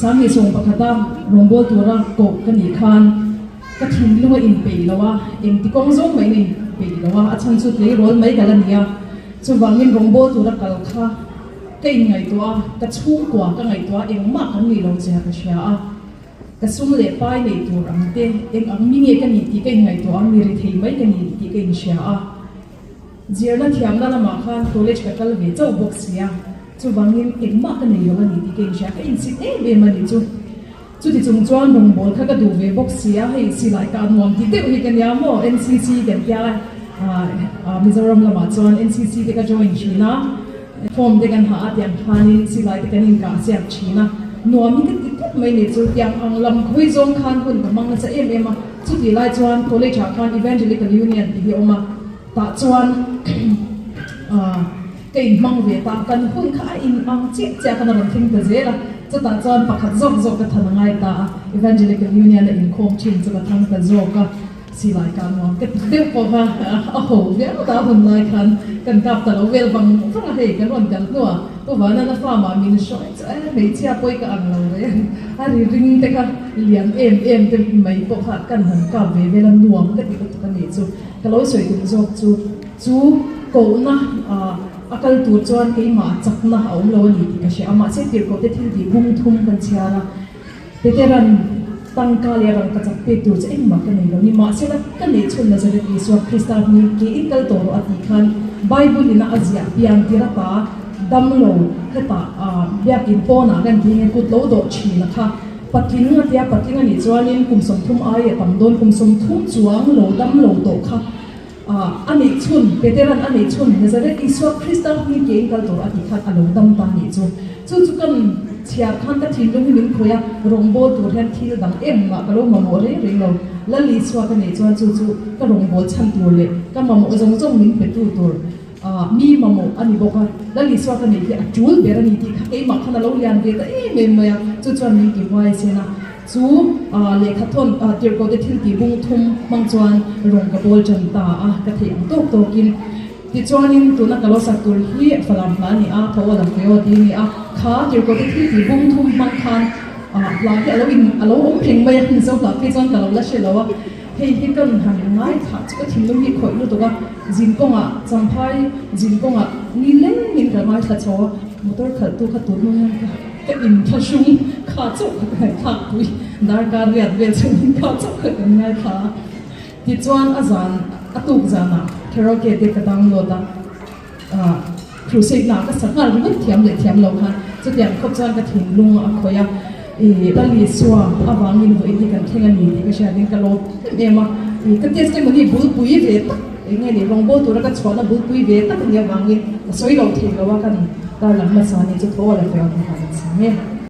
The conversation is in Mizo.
Sangni sawm pakhata rawngbâwl tura koh ka nih khan ka thinlung a inpeih lo a, engti kawng zawng maiin a inpeih lo a, a chhan chu tleirawl mai ka la ni a. Chuvangin rawngbâwl tura kal kha ka inngaihtuah a, ka chhungkua ka ngaihtuah a, engmah kan nih lo che a ka hria a. Ka sum leh pai neih tur ang te, eng ang mi nge ka nih tih ka inngaihtuah a, mi ri thei mai ka ni tih ka inhria a. Zirna thiamna lamah khan college ka kal ve chauh bawk si a, chuvangin engmah ka nei lo a ni tih ka inhria, ka insit em em a ni chu. Chuti chung chuan rawngbâwl kha ka duh ve bawk si a, hei silai kah nuam ti deuh hi ka nia maw, NCC kan tia a, Mizoram lamah chuan NCC te ka join thin a, form te kan ha a tiang khanin silai te kan inkah siak thin a, nuam hi ka ti tawp mai ni chu, tiang ang lam khawi zawng khan hun ka hmang nasa em em a, chutih lai chuan college ah khan Evangelical Union tih hi a awm a, tah chuan ka inhmang ve ta, kan hun kha a in ang chiah chiah khan a rawn thleng ta zel a, chutah chuan pakhat zawk zawk ka than a ngai ta a, Evangelical Union a inkhawm thin chu ka thang ta zawk a. Silai kah nuam ka ti deuh pawh kha a ho viau ta hun lai khan kan kap ta lo vel vang vang a, hei kan rawn kal hnuah Pu Vanana farm ah min hruai chu e hmeichhia pawi ka ang lo reng a ri ring te kha lian em em te mai pawh kha kan han kap ve vel a nuam ka ti lutuk a nih chu ka lo sawi tum zawk chu chu kohna ah a kal tur chuan keimah chakna a awm lo a ni tih ka hria a mahse tirhkoh te thil tih bung thum kan chhiar a. Peteran, Tangka leh rangka chak pek tur chu engmah ka nei lo ni. Mahsela, ka neih chhun Nazareth Isua Krista hming ke in kal tawh rawh a tih khan Bible ina a ziah pian tir ata dam lo hetah biakin pawnah kan ti nge kut lo dawh thin a kha patling a tia patling a nih chuanin kum 30 ai a tam dawn kum 30 chuang lo dam lo tawh kha a neih chhun Peteran a neih chhun Nazareth Isua Krista hming ke in kal tawh rawh a tih khan a lo dam ta a nih chu. Chu chu kan chhiar khan ka thinlung hi min khawih a, rawngbâwl tur hian thil dang engmah ka lo mamawh reng reng lo. Lal Isua ka neih chuan chu chu ka rawngbâwl chhan tur leh ka mamawh zawng zawng min petu tur mi mamawh a ni bawk a. Lal Isua ka neih hi a tul ber a ni tih kha keimah khan a lo lian ve ta em em mai a, chu chuan min ti huai sen a. Chu lehkha thawn tirhkoh te thil tih bung thum hmang chuan rawng ka bawl tan ta a, ka theih ang tawk tawkin. Tichuanin tuna ka lo sak tur hi Falam hla a ni a, tho a la fe aw tih a ni a, kha tirhkoh te thil tih bung thum hmang khan hla hi a lo in a lo awm reng mai a, Mizo hla phei chuan ka lo la hre lo a, hei hi ka han ngai thlah chu ka thinlung hi khawih lutuk a, zin kawngah Champhai zin kawngah ni lengin ka ngaithla chho a, motor khalhtu kha tun hnu hian ka Ka inthlahrung kha chauh kha ka ngaihthlak pui, darkar riat vel chungin kha chauh kha kan ngaithla a. Tichuan a zan, a tuk zanah karaoke te ka download a, ah crusade naah ka sa nghal ringawt thiam leh thiam lo khan chutiang khawp chuan ka thinlung a khawih a, ih Lal Isua avangin vawiin hi kan thleng a ni tih ka hriatin ka lawm em em a, ih ka testimony bulpui ve tak eng nge ni rawngbâwl tura ka chhuahna bulpui ve tak a nih avangin ka sawi lo thei lo a, kan Tar lam hmasa ni chu thaw a la fel ang kha kan chhang e.